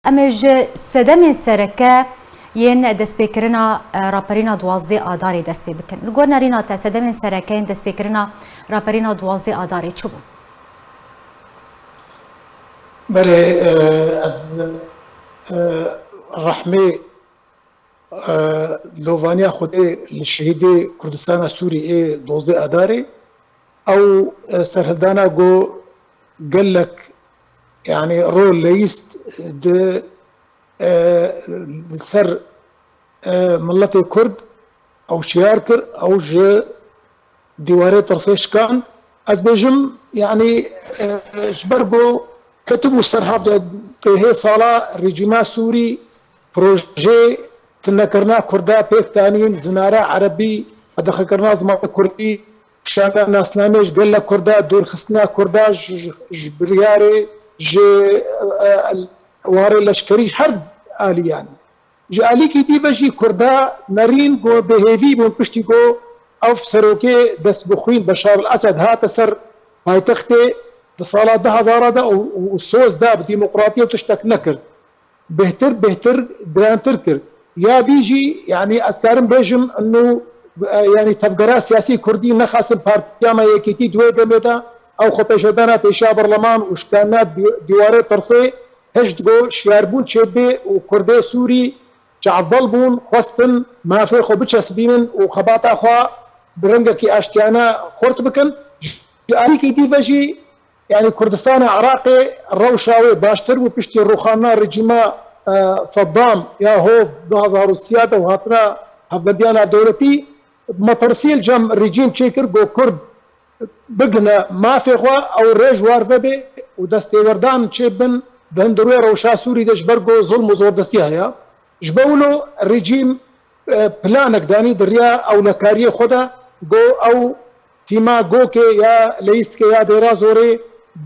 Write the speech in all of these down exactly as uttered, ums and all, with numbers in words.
Em ê ji sedemên sereke yên destpêkirina, e, raperîna duwazdeh Adarê dest pê bikin. Li gor nerîna te sedemên sereke yên destpêkirina raperîna duwazdeh Adarê çi bû? Belê, e, ez, e, rehmê, e, lovaniya Xwedê li şehîdê Kurdistana Sûrî ê duwazdeh Adarê, ew, e, serhildana ku gelek, yanî, rol leyîst di, e, li ser, e, miletê Kurd ew şiyar kir, ew ji dîwarê tirsê şikan. Ez bêjim, yanî, e, ji ber ku ketibû ser hevdeh hê sala rejîma Sûrî projeyê tunekirina Kurda pêk danîn, zinara Erebî, qedexekirina zimanê Kurdî, kişandina nasnameyê ji gelek Kurda, dûrxistina Kurda ji, ji, ji biryarê, ji, e, e, warê leşkerî, ji her aliyan. Ji alîkî dî ve jî Kurda nerîn ku bêhêvî bûn piştî ku ev serokê destbixwîn Beşar el Esed hate ser paytextê di sala du hezar de û, û, û soz da bi demokratiyê û tiştek nekir. Bêhtir, bêhtir, girantir kir. Ya dî jî, yanî ez karim bêjim, inu, e, yanî tevgera siyasî Kurdî nexasin partiya me Yekîtî di wê demê de ew xwepêşedana pêşiya berleman û şikandina dî-, dîwarê tirsê hişt ku şiyarbûn çêbê û Kurdê Sûrî çavbel bûn, xwestin mafê xwe biçesibînin û xebata xwe bi rengekî aştiyane xurt bikin. Ji alîkî dî ve jî, yanî Kurdistana Iraqê rewşa wê baştir bû piştî rûxandina rejîma, e, Seddam ya hov du hezar û sî de û hatina hevbendiyana dewletî. Metirsî li cem rejîm çêkir ku Kurd bigihne mafê xwe, ew rêj war vebe û destêwerdan çêbin di hundirê rewşa Sûrî de, ji ber ku zulm û zordestî heye. Ji bo wilo rejîm, e, planek danî di riya ewlekariyê xwe de, ku ew tîma gokê ya leyîstikê ya Dêra Zorê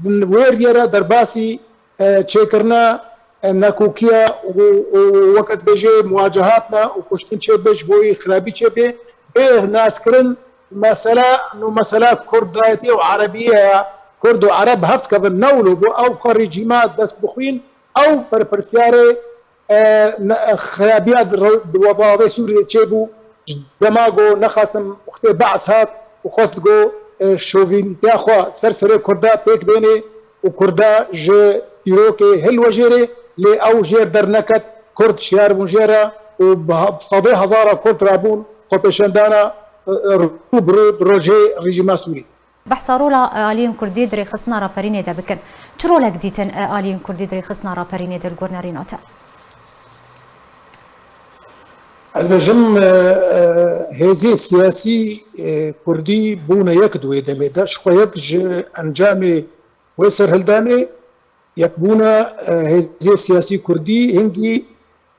di wê riyê re derbasî, e, çêkirina, e, nakokiya û, û weke dibêje muwacehat ne û kuştin çêbe, ji bo wî xirabî çêbe, bê naskirin mesela, nû mesela Kurdayetê û Erebiyê ye, Kurd û Ereb hev dikevin, ne wilo bû, ew xwe rejîma dest bixwîn, ew berpirsiyarê, e, ne, xirabiya di rew-, di webavê Sûriyê çêbû, ji dema ku nexasim wextê Be'es hat û xwest ku, e, şovînîtiya xwe ser serê Kurda pêk bênê û Kurda ji dîrokê hilwejêrê, lê ew jêr derneket, Kurd şiyar bûn jê re û bi ha-, bi sedê hezara Kurd rabûn xwepêşandana, e, e, rû bi rû di rojê rejîma Sûrî. Behsa rola, e, aliyên Kurdî di rêxistina raperînê de bikin. Çi rolek dîtin, e, aliyên Kurdî di rêxistina raperînê de li gor nerîna te? Ez bêjim, e, e, hêzê siyasî, e, Kurdî bûne yek di wê demê de. Ji xwe yek ji encamê wê serhildanê yekbûna, e, hêzê siyasî Kurdî hingî,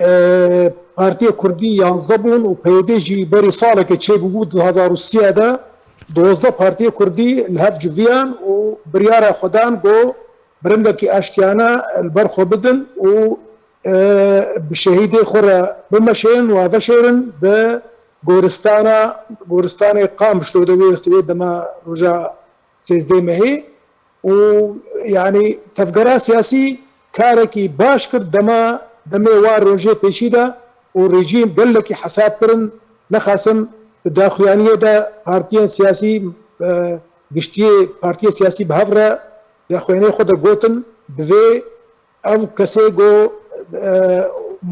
e, Partiyê Kurdî yanzdeh bûn û P Y D jî berî salekê çêbûbû du hezar û sî de, dozdeh partiyê Kurdî li hev civiyan û biryara xwe dan ku bi rengekî aştiyane li ber xwe bidin û, e, bi şehîdê xwe re bimeşêrin û veşêrin bi goristana, goristanê Qamişlo de wê wextê wê dema roja sêzdeh mehê. û, yanî, tevgera siyasî karekî baş kir dema, demê wa rojê pêşî de û rejîm gelekî hesab kirin, nexasim di daxuyaniyê de partiyên siyasî, e, giştiyê partiyê siyasî bi hev re daxuyaniyê xwe de gotin, divê ev kesê ku, e,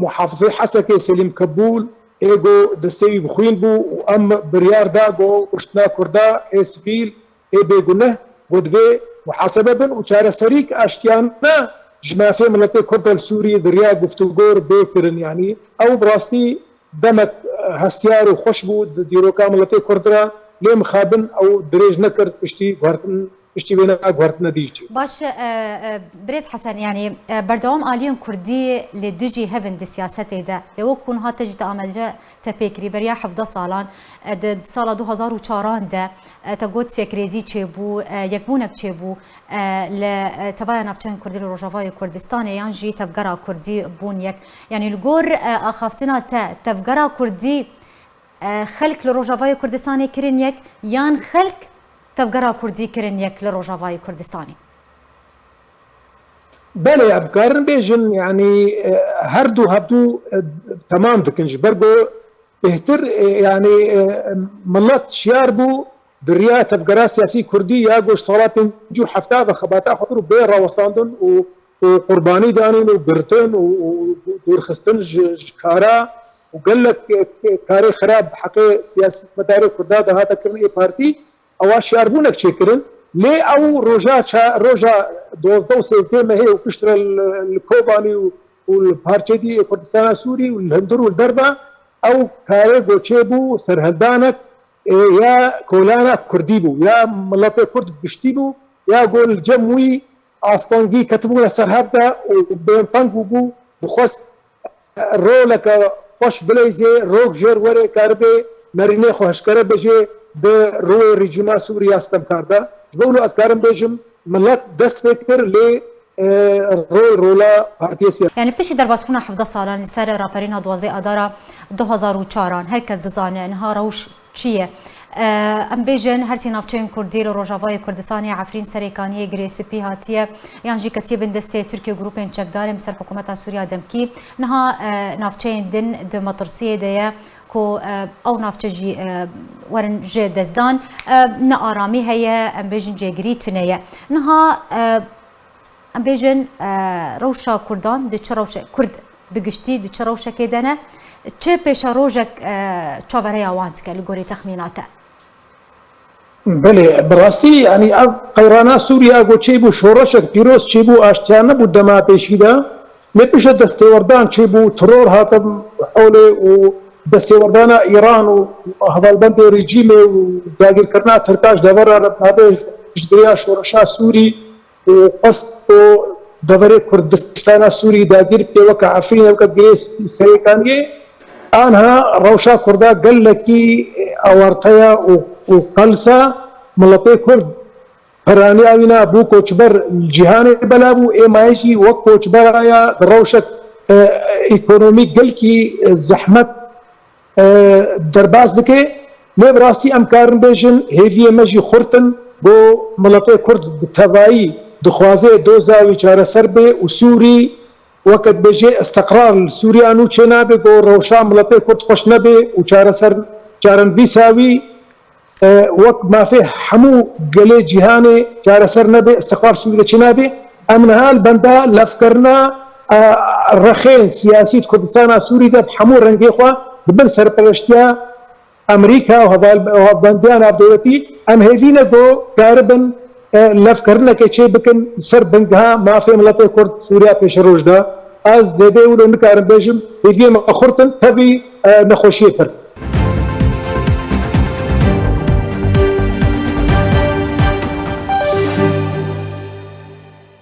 muhafizê Hesekê Selîm Kebûl ê ku destê wî bi xwîn bû û em biryar da ku kuştina Kurda ê sivîl ê bêguneh, ku divê muhasebe bin û çareserîk aştiyane ji mafê miletê Kurd li Sûriyê di riya guftûgo bê kirin. Yanî ew bi rastî demek, e, hestiyar û xweş bû di dîroka miletê Kurd re, lê mixabin ew dirêj nekir piştî guhertin, piştî wê ne guhertine dî jî. Baş, e, e, birêz Hesen, yanî, e, berdewam aliyên Kurdî li dijî hev in di siyasetê de. Lê wek hûn hate jî te amelce te pê kirî, beriya hevdeh salan, e, di sala du hezar û çaran de, e, te got yekrêzî çêbû, e, yekbûnek çêbû, e, li, e, tevaya navçeyên Kurdî li Rojavayê Kurdistanê yan jî tevgera Kurdî bûn yek. Yanî li gor, e, axaftina te tevgera Kurdî, e, xelk li Rojavayê Kurdistanê kirin yek yan xelk tevgera Kurdî kirin yek li Rojavayê Kurdistanê? Belê, em karin bêjin, yanî, e, her du hevdu, e, temam dikin. Ji ber ku bêhtir, e, yanî, e, milet şiyar bû, bi riya tevgera siyasî kurdî ya ku ji sala pêncî û hefta ve xebata xwe kir û bê rawestandin û, û qurbanî danîn û girtin û, û dûrxistin ji, ji kara û gelek, e, karê xirab bi heqê siyasî medarê kurda de hate kirin ê partî. Ewa şiyarbûnek çêkirin. Lê ew roja ça-, roja dozdeh û sêzdeh mehê û piştre li, li Kobanî û, û li parçedî yê Kurdistana Sûrî û li hundir û li derve ew karê ku çêbû serhildanek, e, ya kolana kurdî bû, ya miletê kurd giştî bû, ya ku li cem wî astengî ketibûne ser hev de û bênteng bûbû, dixwest roleke xweş bileyzê, rok jêr were, karibe nerînê xwe hişkere bêje di rûyê rejîma Sûrî ya sitemkar de. Ji bo wilo ez karim bêjim, milet dest pê kir, lê, e, rol rola partiyê siyasî. Yanî piştî derbasbûna hevdeh salan li ser raperîna duwazdeh Adara du hazar û çaran, her kes dizane niha rewş çi ye? E, em bêjin, her sê navçeyên kurdî li rojavayê Kurdistanê, Efrîn, Serêkaniyê, Girê Spî hatiye, yan jî ketiye bin destê Tirkiye û grûpên çekdarên bi ser hikûmeta Sûriya demkî. Niha, e, navçeyên din di metirsiyê de ye ku, e, ew navçe jî, e, werin ji destdan, e, ne aramî heye, em bêjin cêgirî tune ye. Niha, e, em bêjin, e, rewşa Kurdan di çi rewşe, Kurd bi giştî di çi rewşekê de ne? Çi pêşerojek, e, çavereya wan dike li gorî texmîna te? Belê, bi rastî, yanî ev qeyrana Sûriya ku çêbû şoreşek pîroz çêbû, aştiya nebû dema pêşî de. Lê piştre destêwerdan çêbû, teror hate holê û destêwerdana Îran û hevalbendê rejîmê û dagirkirina Tirka ji devera re navê piştgiriya şoreşa Sûrî û qest û deverê Kurdistana Sûrî dagîr bike, weke Efrînê, weke Girê Serêkaniyê. Anha rewşa Kurda gelekî awarte ye û, û qels e. Miletê Kurd peraniya wî ne bû koçber, li cîhanê bela bû, ê mayê jî wek koçbera ya di rewşek, e, ekonomîk gelkî, e, zehmet, e, derbas dike. Lê bi rastî em karin bêjin, hêviyê me jî xurt in, ku miletê Kurd bi tevayî dixwaze doza wî çareser bê û Sûrî, weke dibêje, istiqrar li Sûriya nû çênabe, ku rewşa miletê Kurd xweş nebe û çareser, çarenivîsa wî, e, wek mafê hemû gelê cîhanê çareser nebe, istiqrar Sûriyê çênabe. Em niha li benda levkirina, e, rexên siyasî di Kurdistana Sûrî de bi hemû rengê xwe di bin serpereştiya Amerîka û heval-, û hevbendiya navdewletî, em hêvî ne ku karibin, e, levkirinekê çê bikin li ser bingeha mafê miletê Kurd Sûriya pêşeroj de. Ez zêdeyê wilo nikarim bêjim, hêviyê me xurt in, tevî, e, nexweşiyê pir.